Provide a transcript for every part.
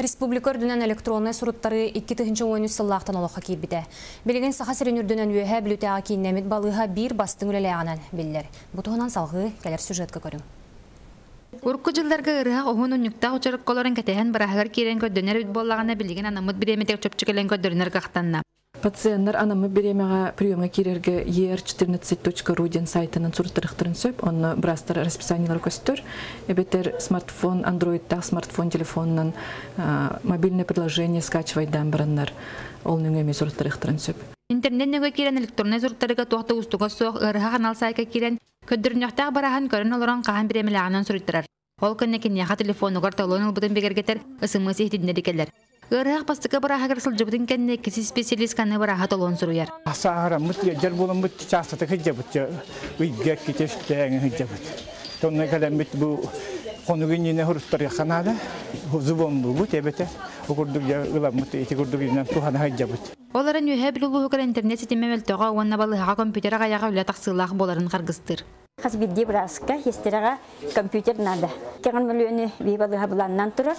Республика үрдүнэн электроннай суруттарыы 2013 сыллаахтан олоххо киирбитэ. Билигин Саха сирин үрдүнэн Үөһээ Бүлүүтээҕи кииннэммит балыыһа биир бастыҥ үлэлээҕинэн биллэр. Бу туһунан салҕыы кэлэр сюжетка көрүҥ. Урукку дьылларга ыарыһах уһун унньуктаах учарыкка олорон кэтэһэн бырааһыгар киирэн көрдөнөр эбит буоллаҕына, билигин анаммыт бириэмэтигэр чопчу кэлэн көрдөрүнэр кыахтанна. Пациеннар анаммыт бириэмэҕэ приемҥа киирэргэ er14.ru диэн сайтынан суруттарыахтарын сөп. Онно быраастар расписаниелара көстөр. Эбэтэр смартфон, андроидтаах смартфон телефонунан мобильное приложение скачивайдаан бараннар ол нөҥүө эмиэ суруттарыахтарын сөп. Интернет нөҥүө киирэн электроннай суруттарыыга туох да уустуга суох, ыарыһах анал саайка киирэн, көрдөрүнүөхтээх бырааһын көрөн олорон хаһан бириэмэлээҕинэн суруйтарар. Ол кэннэ киниэхэ телефонугар талон ылбытын бигэргэтэр СМС иһитиннэри кэлэр. Ыарыһах бастакы бырааһыгар сылдьыбытын кэннэ иккис исписэлиис ханна бырааһа толуон суруйар. Сааһыраммыт дьэр буоламмыт чаастатык сылдьабыт ыйга иккитэ үстээҥи сылдьабыт. Тонна кэлэммит бу хонугу иннинэ хуруттарыахха наада. Зубомнуубут эбэтэ бу курдук дьэ ыламмыт ити курдук иннинэн туһана сылдьабыт. Ол эрэн Үөһээ Бүлүү улууһугар интернет ситимэ мөлтөҕө уонна балыыһаҕа компьютер аҕыйаҕа үлэ тахсыылаах буоларын харгыстыыр. Хас биирдии бырааска, сестрага компьютер надо. Кэҕин мөлүөнү бии балыыһа былааннаан турар.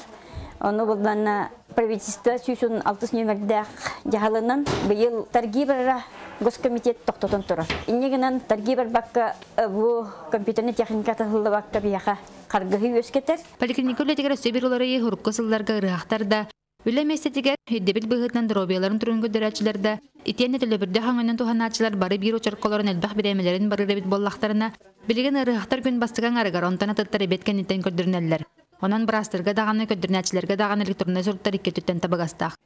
Ону булланна правительство 116 нүөмэрдээх дьаһалынан быйыл торги барара госкомитет тохтотон турар. Инньэ гынан торги барбакка бу компьютерный техника таһыллыбакка биһиэхэ харгыһы үөскэтэр. Поликлиника үлэтигэр өссө биир уларыйыы урукку сылларга ыарыһахтар да, үлэ миэстэтигэр ирдэбил быһыытынан доруобуйаларын туругун көрдөрөөччүлэр да, итиэннэ төлөбүрдээх өҥөнөн туһанааччылар бары биир очерколорун элбэх бириэмэлэрин барыыр эбит буоллахтарына, билигин ыарыһахтар күн бастакы аҥарыгар, онтон атыттар эбиэт кэнниттэн көрдөрүнэллэр. Онон быраастарга даҕаны, көрдөрүнээччилэргэ даҕаны электроннай суруктар икки өттүттэн табыгастаах.